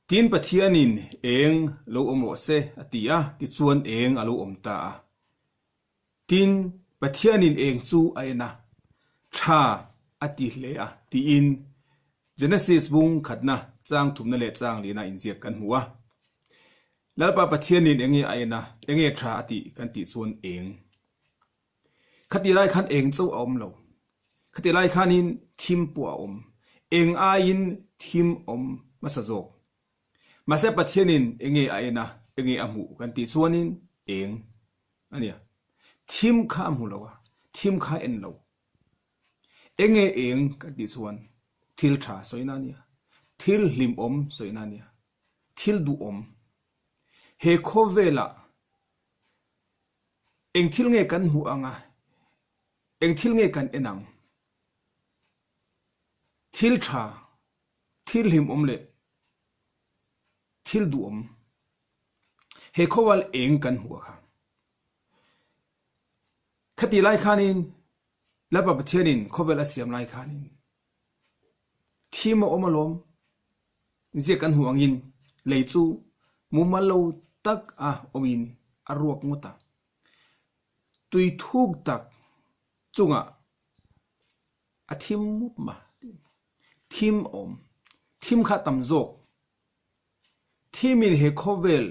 Tin Pathianin eng lo awm rawh se a ti a, tichuan eng a lo awm ta a. Tin, Pathianin eng chu a en a, tha a ti hle a, tiin Genesis bung khatna chang thumna leh chang lihna inziak kan hmu a. Lalpa Pathianin enge a en a, enge tha a tih kan tih chuan eng. Khati lai khan eng chauh a awm lo. Khati lai khanin thim pawh a awm. Eng aiin thim awm hmasa zawk. Mahse Pathianin enge a en a, enge a hmuh kan tih chuanin eng a nia. Thim kha a hmu lo a, thim kha a en lo. Enge eng kan tih chuan thil tha sawina a nia, thil hlimawm sawina a nia, thil duhawm. He khawvelah eng thil nge kan hmuh ang a, eng thil nge kan en ang? Thil tha Thil hlimawm leh thil duhawm he khawal eng kan hmu a kha. Khati lai khanin Lalpa Pathianin khawvel a siam lai khanin thim a awm alawm ziak kan hmuh angin lei chu mumal lo tak a awmin a ruak ngawt a. Tui thuk tak chungah A thim mup ma. Thim awm. Thim kha tam zawk. Thim in he khawvel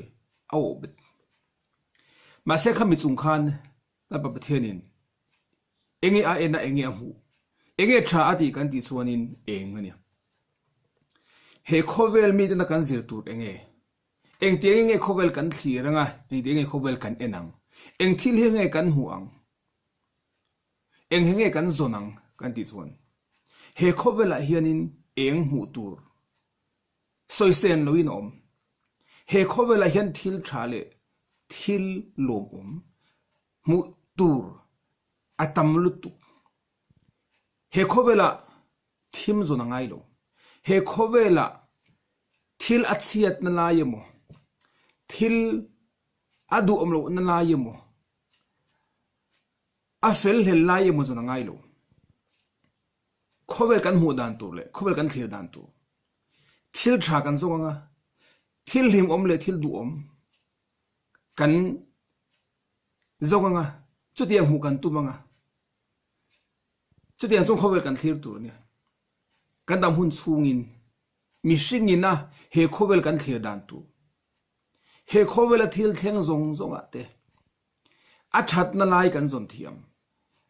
a awh bet. Mahse kha mi chung khan Lalpa Pathian in enge a en a enge a hmuh, enge tha a tih kan tih chuan in eng a ni. He khawvel mi tena kan zir tur enge? Engtiang in nge khawvel kan thlir anga, engtiang nge khawvel kan en ang? Eng thil hi nge kan hmuh ang? Eng hi nge kan zawn ang kan tih chuan he khawvelah hianin eng hmuh tur sawisên loin a awm. He khawvelah hian thil tha leh thil lawmawm hmuh tur a tam lutuk. He khawvelah thim zawn a ngai lo. He khawvelah thil a chhiatna lai emaw, thil a duhawm lohna lai emaw, A fel hlel lai emaw chuan a ngai lo. Khawvel kan hmuh dan tur leh khawvel kan thlir dan tur. Thil tha kan zawng anga, thil hlimawm leh thil duhawm kan zawng anga, chutiang hmuh kan tum anga, chutiang chuan khawvel kan thlir tur a nia. Kan dam hun chhungin mihring ina he khawvel kan thlir dan tur, he khawvela thil thleng zawng zawngah te, A thatna lai kan zawn thiam.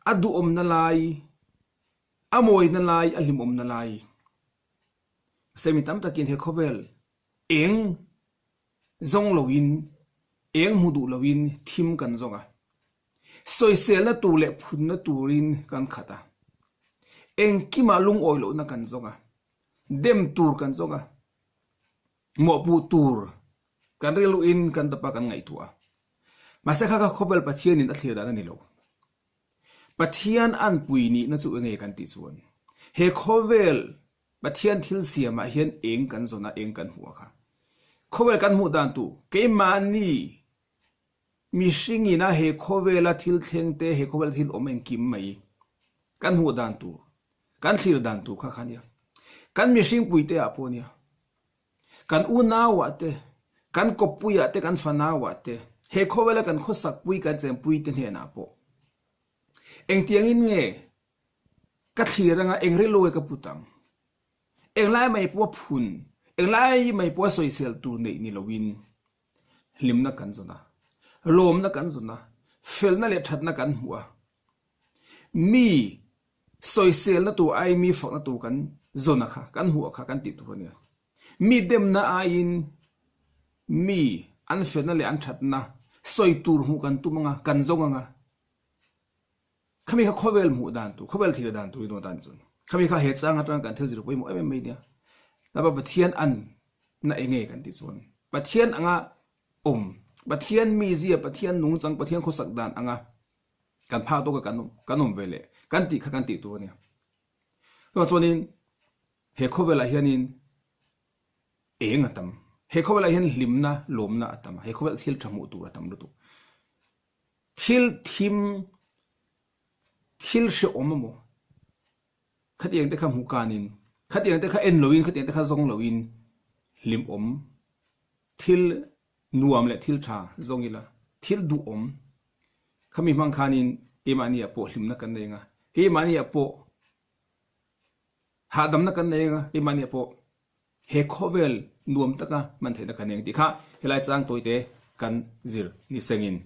A duhawmna lai, a mawina lai, a hlimawmna lai. Mahse mi tam takin he khawvel eng zawng loin, eng hmu duh loin thim kan zawng a. Sawiselna tur leh phunna turin kan khat a. Engkimah lungawi lohna kan zawng a. Dem tur kan zawng a. Mawhpuh tur kan rilruin kan dapa kan ngaihtuah a. Mahse kha kha khawvel Pathianin a thlir dan a ni lo. Pathian anpui nihna chu enge kan tih chuan he khawvel Pathian thil siamah hian eng kan zawn a, eng kan hmuh a kha. Khawvel kan hmuh dan tu keimahni mihringina he khawvela thil thleng te, he khawvela thil awm engkim mai kan hmuh dan tur, kan thlir dan tur kha kha nia. Kan mihringpui te ah pawh nia. Kan unauah te, kan kawppuiah te, kan fanauah te, he khawvela kan khawsakpui kan chenpui te hnenah pawh engtiangin nge ka thlir anga eng rilru nge ka put ang? Englai mai pawha phun, englai mai pawha sawisel tur neih ni loin hlimna kan zawn a, lawmna kan zawn a, felna leh thatna kan hmuh a, mi Sawiselna tur aiin mi fakna tur kan zawn a kha, kan hmuh a kha kan tih tur a nia. Mi demna aiin mi an felna leh an thatna sawi tur hmuh kan tum anga, kan zawng anga, khami kha khawvel hmuh dan tur, khawvel thil dan tur i dawn tan chuan khami kha he chang atang kan thil zir pawimawh em em mai nia. Lapa Pathian an na enge kan tih chuan Pathian anga awm, Pathian mizia, Pathian nungchang, Pathian khawsak dan anga Kan phak tawk a kan kan awm ve leh kan tih kha kan tih tur a nia. Chuvang chuanin he khawvelah hianin eng a tam. He khawvelah hian hlimna, lawmna a tam a. He khawvelah thil tha hmuh tur a tam lutuk. Thil thim, thil hrehawm emaw khatiang te kha hmuh kanin, khatiang te kha en loin, khatiang te kha zawng loin hlimawm. Thil nuam leh thil tha zawng ila, thil duhawm khami hmang khanin keimahniah pawh hlimna kan nei ang a, keimahniah pawh hahdamna kan nei ang a, keimahniah pawh he khawvel nuam taka hman theihna kan nei ang tih kha helai chang tawite kan zir ni sengin.